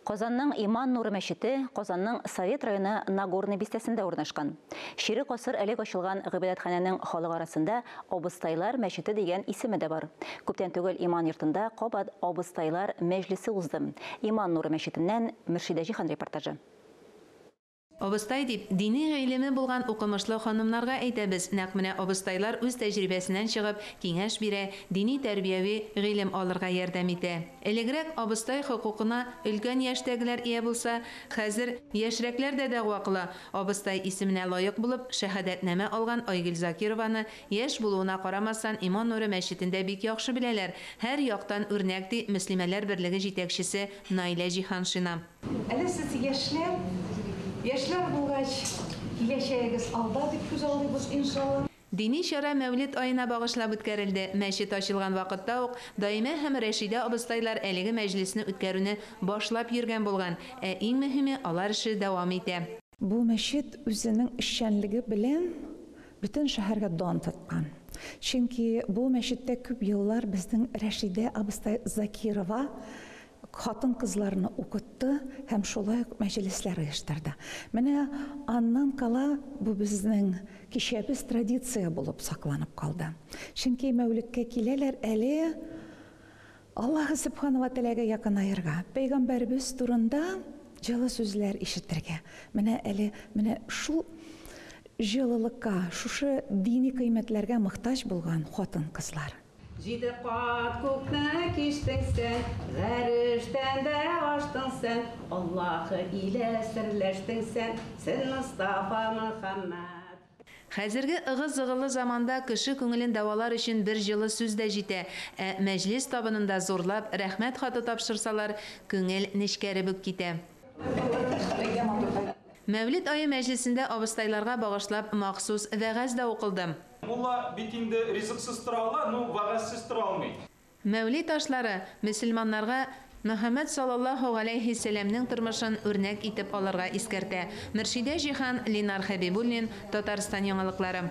Казанның Иман нуры мәчете Казанның Совет районы Нагорный бистәсендә урнашкан. Чирек гасыр элек ачылган гыйбадәтханәнең халык арасында Абыстайлар мәчете дигән исеме дә бар. Күптән түгел Иман йортында кабат Абыстайлар мәҗлесе узды. Иман нуры мәчетеннән Мөршидә Җиһан репортажы. Абыстай дип, дини гыйлеме булган укымышлы ханымнарга әйтәбез. Нәкъ менә абыстайлар үз тәҗрибәсеннән чыгып, киңәш бирә, дини-тәрбияви гыйлем алырга ярдәм итә. Элегрәк абыстай хокукына өлкән яшьтәгеләр ия булса, хәзер яшьрәкләр дә дәгъва кыла. Абыстай исеменә лаек булып, шәһадәтнамә алган Айгөл Закированы, яшь булуына карамастан, Иман нуры мәчетендә бик яхшы беләләр, һәр яктан үрнәк, ди Мөслимәләр берлеге җитәкчесе Наилә Җиһаншина. Әле сез яшьләр, яшьләр булгач, киләчәгегез алда дип күзаллыйбыз, иншалла. Дини чара Мәүлид аена багышлап үткәрелде. Мәчет ачылган вакытта ук Даимә һәм Рәшидә абыстайлар әлеге мәҗлесне үткәрүне башлап йөргән булган. Ә иң мөһиме, алар эше дәвам итә. Бу мәчет үзенең эшчәнлеге белән бөтен шәһәргә дан тоткан. Чөнки бу мәчеттә күп еллар безнең Рәшидә абыстай Закирова хатын-кызларны укытты һәм шулай ук мәҗлесләр оештырды. Менә аннан кала бу безнең кичәбез традиция булып сакланып калды. Чөнки Мәүлеккә киләләр әле Аллаһы Сөбхана ва Тәгаләгә якынаерга, пәйгамбәребез турында җылы сүзләр ишетергә. Менә әле менә шул җылылыкка, шушы дини кыйммәтләргә мохтаҗ булган хатын-кызлар. Җиде кат күкне кичтең сән, Гарештән дә аштың сән, Аллаһы илә серләштең сән, Сен Мостафа Мөхәммәд. Хәзерге ыгы-зыгылы заманда кеше күңелен дәвалар өчен бер җылы сүз дә җитә. Ә мәҗлес табынында зурлап, рәхмәт хаты тапшырсалар, күңел нечкәреп үк китә. Мәүлид ае мәҗлесендә абыстайларга багышлап махсус вәгазь дә укылды. Мулла бит инде ризыксыз тора ала, ну вәгазьсез тора алмый. Мәүлид ашлары мөселманнарга Мөхәммәд саллаллаһу галәйһи сәламнең тормышын үрнәк итеп алырга искәртә. Мөршидә Җиһан, Линар Хәбибуллин, Татарстан яңалыклары.